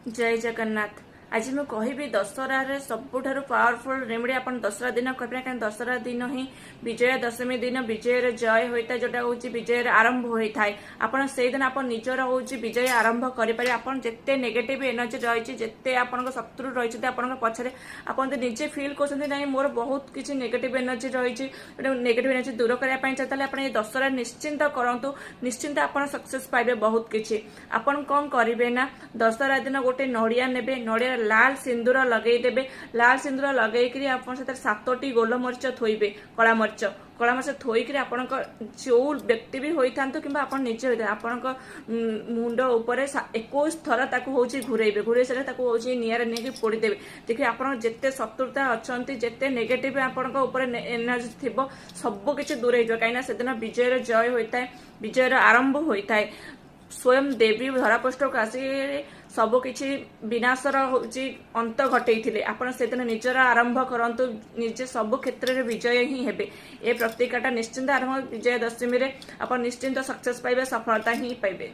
ଜୟ ଜଗନ୍ନାଥ। ଆଜି ମୁଁ କହିବି ଦଶହରାରେ ସବୁଠାରୁ ପାୱାରଫୁଲ ରେମେଡି ଆପଣ ଦଶହରା ଦିନ କରିପାରିବେ, କାରଣ ଦଶହରା ଦିନ ହିଁ ବିଜୟା ଦଶମୀ ଦିନ ବିଜୟର ଜୟ ହୋଇଥାଏ, ଯୋଉଟା ହେଉଛି ବିଜୟର ଆରମ୍ଭ ହୋଇଥାଏ। ଆପଣ ସେଇଦିନ ଆପଣ ନିଜର ହେଉଛି ବିଜୟ ଆରମ୍ଭ କରିପାରିବେ। ଆପଣ ଯେତେ ନେଗେଟିଭ ଏନର୍ଜି ରହିଛି, ଯେତେ ଆପଣଙ୍କ ଶତ୍ରୁ ରହିଛନ୍ତି ଆପଣଙ୍କ ପଛରେ, ଆପଣ ଯଦି ନିଜେ ଫିଲ୍ କରୁଛନ୍ତି, ନାଇଁ, ମୋର ବହୁତ କିଛି ନେଗେଟିଭ ଏନର୍ଜି ରହିଛି, ନେଗେଟିଭ ଏନର୍ଜି ଦୂର କରିବା ପାଇଁ ଚାହୁଁ, ତାହେଲେ ଆପଣ ଏ ଦଶହରା ନିଶ୍ଚିନ୍ତ କରନ୍ତୁ। ନିଶ୍ଚିନ୍ତ ଆପଣ ସକ୍ସେସ୍ ପାଇବେ ବହୁତ କିଛି। ଆପଣ କଣ କରିବେ ନା, ଦଶହରା ଦିନ ଗୋଟେ ନଡ଼ିଆ ନେବେ, ନଡ଼ିଆରେ ଲାଲ ସିନ୍ଦୁର ଲଗେଇଦେବେ। ଲାଲ ସିନ୍ଦୁର ଲଗେଇକିରି ଆପଣ ସେଥିରେ ସାତଟି ଗୋଲମରିଚ ଥୋଇବେ, କଳା ମରିଚ। କଳା ମରିଚ ଥୋଇକିରି ଆପଣଙ୍କ ଯୋଉ ବ୍ୟକ୍ତି ବି ହୋଇଥାନ୍ତୁ କିମ୍ବା ଆପଣ ନିଜେ ହୋଇଥାନ୍ତୁ, ଆପଣଙ୍କ ମୁଣ୍ଡ ଉପରେ 21 ଥର ତାକୁ ହଉଛି ଘୁରେଇବେ। ଘୁରେଇ ସାରିଲେ ତାକୁ ହଉଛି ନିଆଁରେ ନେଇକି ପୋଡ଼ିଦେବେ। ଦେଖିବେ, ଆପଣ ଯେତେ ଶତ୍ରୁତା ଅଛନ୍ତି, ଯେତେ ନେଗେଟିଭ ଆପଣଙ୍କ ଉପରେ ଏନର୍ଜି ଥିବ, ସବୁ କିଛି ଦୂର ହେଇଯିବ। କାହିଁକିନା ସେଦିନ ବିଜୟର ଜୟ ହୋଇଥାଏ, ବିଜୟର ଆରମ୍ଭ ହୋଇଥାଏ। ସ୍ୱୟଂ ଦେବୀ ଧରାପୃଷ୍ଠକୁ ଆସି ସବୁ କିଛି ବିନାଶର ହଉଛି ଅନ୍ତ ଘଟେଇଥିଲେ। ଆପଣ ସେଦିନ ନିଜର ଆରମ୍ଭ କରନ୍ତୁ, ନିଜେ ସବୁ କ୍ଷେତ୍ରରେ ବିଜୟ ହିଁ ହେବେ। ଏ ପ୍ରତିକାରଟା ନିଶ୍ଚିନ୍ତ ଆରମ୍ଭ ବିଜୟା ଦଶମୀରେ ଆପଣ ନିଶ୍ଚିନ୍ତ ସକ୍ସେସ୍ ପାଇବେ, ସଫଳତା ହିଁ ପାଇବେ।